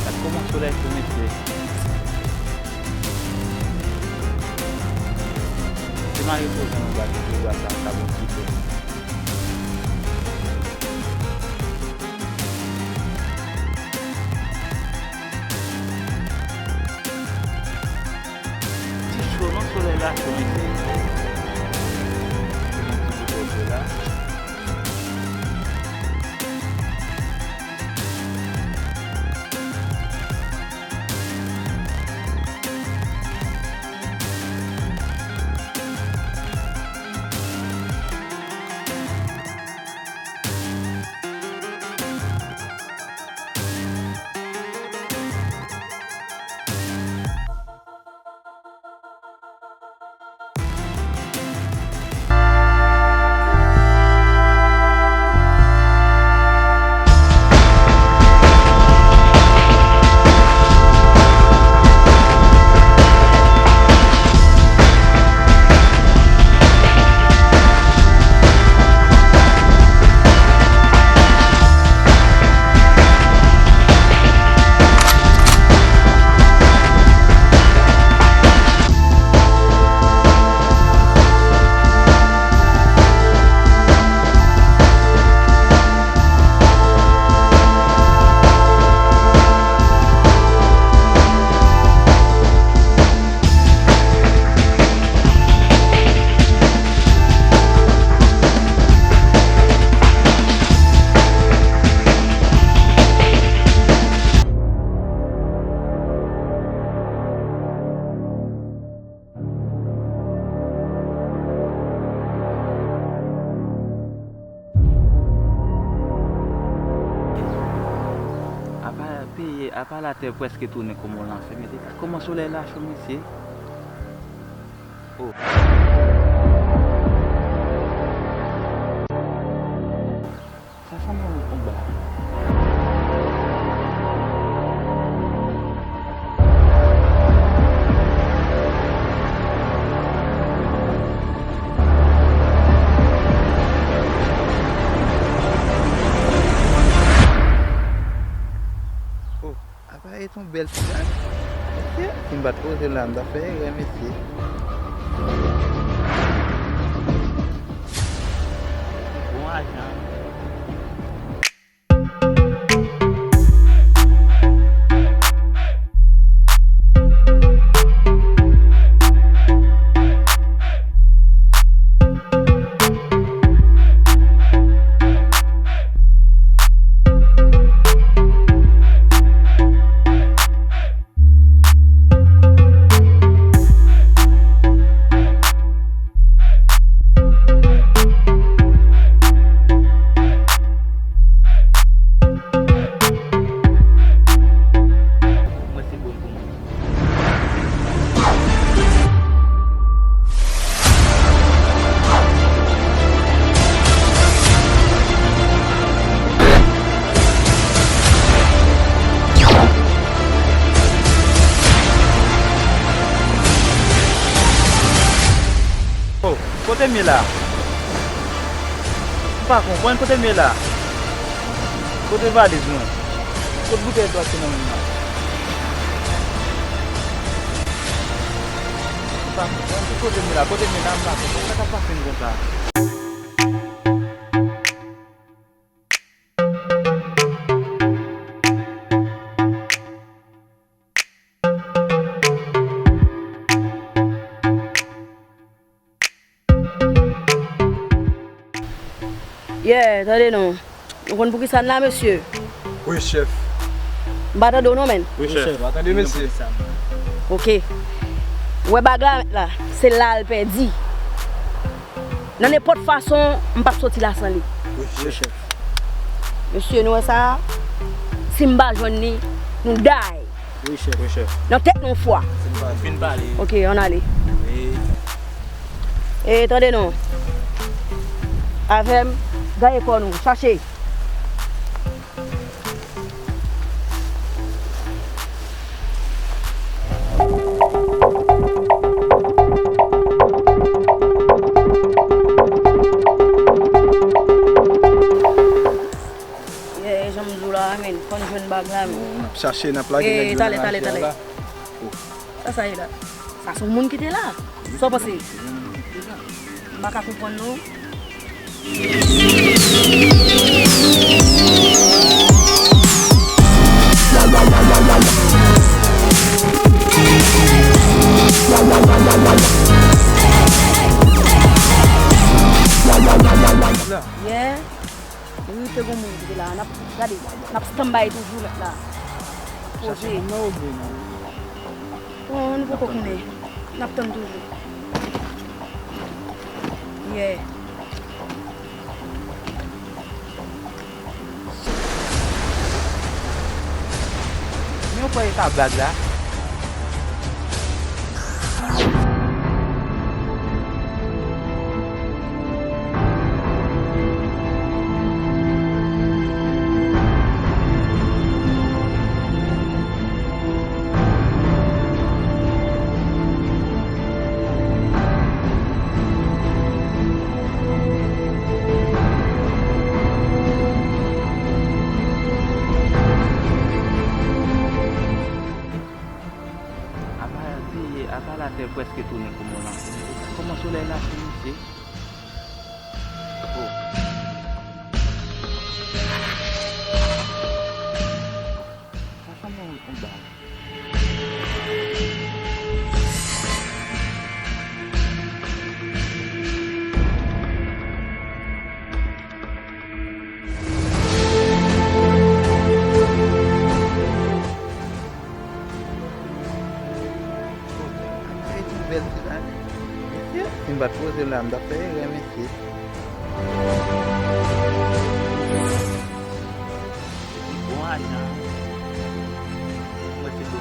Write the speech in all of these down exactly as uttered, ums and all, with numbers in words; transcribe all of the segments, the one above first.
Gad kòman solèy cho, mesye. Si m al repoze m anba ti pyebwa sa, m ta bon ti pe. Ti cho non, solèy la cho, mesye. Yon ti bout dlo la. Apa peye, apa latè prèske tounen kòman l anfle, mesye. Kòman solèy la cho, mesye. Oh. Sa sanble yon konba. Oh, apa e t on bèl ti blag. Mesye, si m pa t poze la, m ta fè erè, mesye. Bon ajan. M ye la? M pa konprann, kote m ye la? Kote valiz mwen? Kot boutèy dwat nan men m nan? M pa konprann, ki kote m ye la? Kote m ye la, m pa konprann. Sa k ap pase m konsa? Yeah, tande non. Nou konn poukisa n la, mesye? Wi, chèf. M pa tande w non, menn. Wi, chèf. Tande, mesye. Ok. Ou wè bag la, la, se la l pèdi. Nan nenpòt fason, m p ap soti la san li. Wi, chèf. Mesye, nou wè sa? Si m pa jwenn li, nou die. Wi, chèf. Wi, chèf. Nan tèt nou fwa. Fin pale. Ok, ann ale. Wi. E tande non. Avè m, gaye kò nou, chache. Yeah, jan m di w la, men, fò n jwenn bag la, men. N ap chache, n ap lage nèg yo nan raje a la. Sa sa ye la? Sa se yon moun ki te la? Sa w panse? M pa ka konprann non. Yeah. Wi, te gon moun ki te la. N ap gade, n ap stanbay toujou la. Poze. Bon, nou poko konnen. N ap tann toujou. Yeah. Men ou kwè e pa bag la? Apa, apa latè prèske tounen kòm yon lanfè. Kòman solèy la fè, mesye? Oh. Sa sanble yon, yon bag. Mesye, si m pa t poze m la, m t ap fè erè, mesye. Bon ajan. Mwen se bon.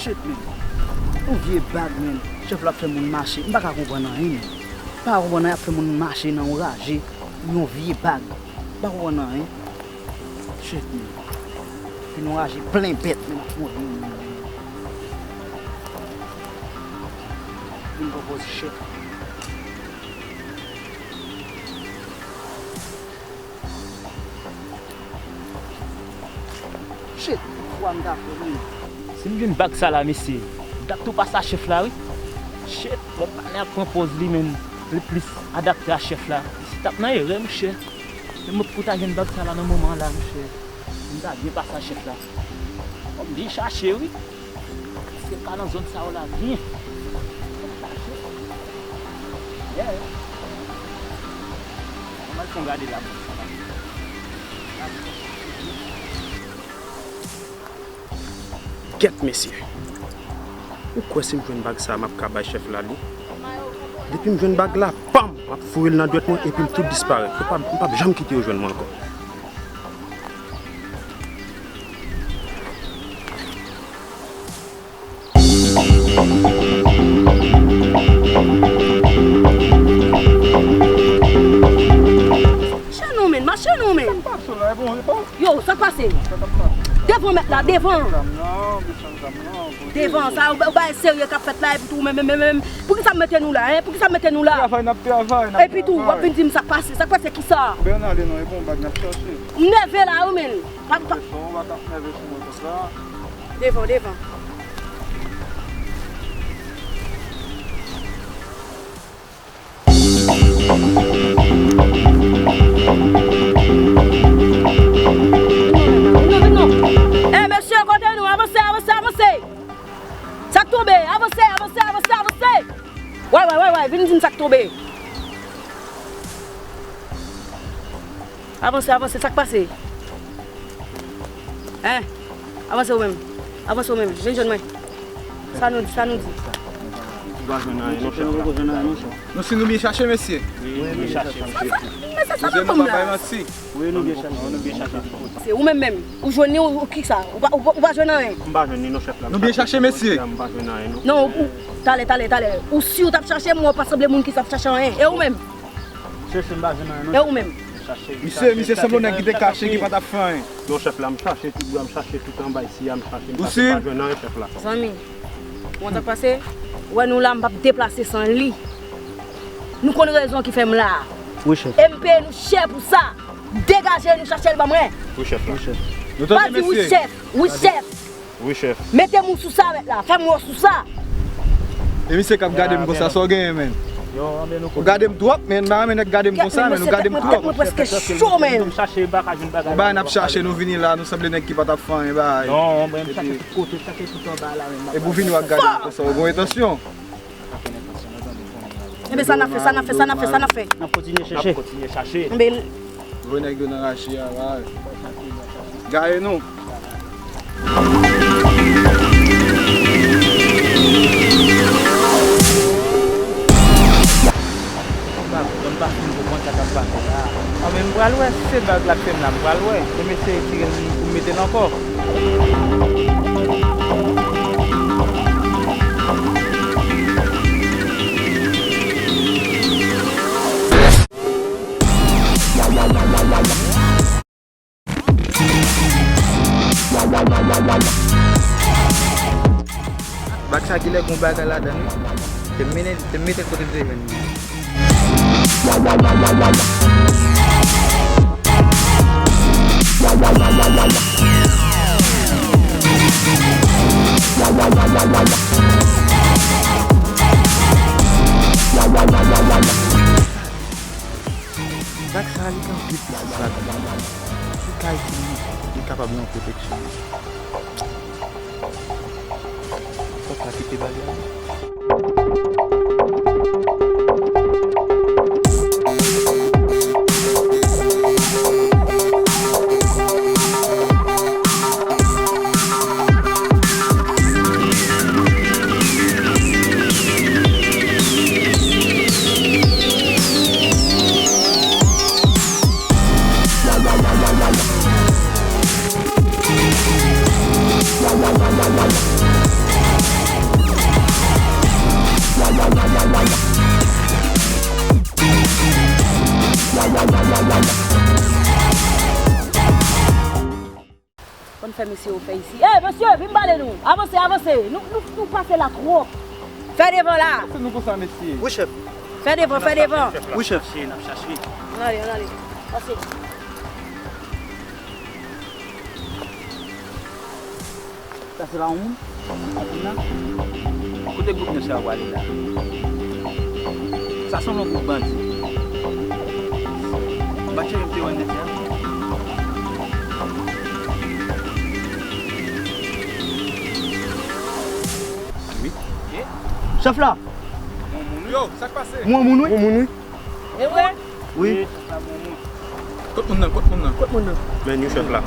Shit, man. Yon vye bag, man. Chèf la ap fè moun mache. M pa ka konprann anyen, man. M pa ka konprann anyen, ap fè moun mache nan yon raje. Yon vye bag. M pa konprann anyen. Shit, man. Vin yon raje plen bèt, man, ap mòde moun, man. Vin pran pòz chèf. Shit, fwa m ta fè, wi. Si m jwenn bag sa la, mesye, m t ap tou pase a chèf la, wi. Shit, lòt panè ap pran pòz li, men li plis adapte a chèf la. Mesye t ap nan erè, monchè. Men mwen poko ta jwenn bag sa la nan moman an la, monchè. M ta byen pase a chèf la. Fò m byen chache, wi. Paske m pa nan zòn sa yo la byen. Fò m chache. Yeah. Bon, gade la. Gèt mesye. Ou kwè si m jwenn bag sa a, m ap ka bay chèf la li? Depi m jwenn bag la, pam! M ap foure l nan dwèt mwen epi m tout disparèt. Yo p ap, m p ap janm kite yo jwenn mwen ankò. Mache non, men, mache non, men. Sa k pase la, e bon, e bon. Yo, sa k pase? Sa k ap pase? Devan mèt la, devan. Zam nan, bezwen zam nan, bon. Devan, sa, ou, ou bay serye k ap fèt la, epi tou, men, men, men, men, poukisa m mete nou la, en? Poukisa m mete nou la? Travay, n ap travay, n ap travay. Epi tou, w ap vin di m sa k pase, sa k pase, kisa? Ben, n ale non, e bon, bag n ap chache. M nève la, wi, men. Pa, pa. Son, ou pa t ap nève sou mwen konsa. Devan, devan. Vin non, vin non, vin non. Eh, mesye, kote nou? Avanse, avanse, avanse. Sa k tonbe? Avanse, avanse, avanse, avanse. Way, way, way, way, vin di m sa k tonbe. Avanse, avanse, sa k pase? Hein? Avanse ou menm. Avanse ou menm. Vin jwenn mwen. Sa nou di, sa nou di? Nou pa jwenn anyen, non, chèf la. Nou si nou byen chache, mesye. Wi, nou byen chache, mesye. Mesye, sa pa bay manti. Wi, nou byen chache. Nou byen chache tout kote. Se ou menm menm. Ou jwenn li, ou, ou kisa? Ou pa, ou, pa- ou pa jwenn anyen? M pa jwenn li, non, chèf la. Nou byen chache, mesye. M pa jwenn anyen, non. Non, ou, talè, talè, talè. Ou si w t ap chache m, ou pa sanble moun ki t ap chache anyen. E ou menm? Chèche m pa jwenn anyen, non. E ou menm? Misye, misye sanble nèg ki te kache, ki pa t ap fè anyen. Non, chèf la, m chache tout bò, m chache tout anba isi a, m chache, m chache, m pa jwenn anyen, chèf la. Zanmi, ou konn sa k pase? Ou wè nou la, m p ap deplase san li. Nou konn rezon ki fè m la. Wi, chèf. E m peye nou chè pou sa. Degaje, nou chache l ban mwen. Wi, chèf la. Wi, chèf. Nou tande, mesye. Pa di wi, chèf. Wi, chèf. Wi, chèf. Mete m sou sa, mèt la. Fè m wè w sou sa. E misye k ap gade m konsa, sa w genyen, menn? Ou gade m twòp, menn. M pa renmen nèg gade m konsa, menn. Ou gade m twòp. Tèt mwen prèske cho, menn. Yon bagay n ap chache, nou vini la, nou sanble nèg ki pa t ap fè anyen, bagay. Non, mwen, m chache tout kote, m chache tout anba la, menn. Epi w vini w ap gade m konsa, ou gon entansyon? Enben, sa n ap fè, sa n ap fè, sa n ap fè, sa n ap fè? N ap kontinye chèche. N ap kontinye chache. Enben, voye nèg yo nan rache a, la. Gaye nou. Sa, m pa fin konprann sa k ap pase la. Anben, m pral wè si se bag la k fè m la, m pral wè. Pou m eseye tire l pou m mete l ankò. Bag sa genlè gon bagay ladan l wi. Te m mennen, te m mete l kote m te jwenn li. Zak sa a, li gen anpil plis zak. Li ka itil nou, li kapab nan pwoteksyon nou. Fòk pa kite bagay la. Konn fè mesye yo fè isi. Ey, mesye, vin pale nou. Avanse, avanse. Nou, nou, nou pase la twòp. Fè devan la. Se nou konsa, mesye. Wi, chèf. Fè devan, fè devan. Wi, chèf. N ap chache, n ap chache. Ann ale, ann ale. Pase. Sa se pa yon moun? Kote gwoup nèg sa yo prale la? Sa sanble yon gwoup bandi. Batjeri m te wè nèg sa. Wi. Chèf la. Yo, sa k pase? Mwen moun wi. Mwen moun wi. E vre? Wi. Kot moun nan? Kot moun nan? Kot moun nan? Men nou chèf la.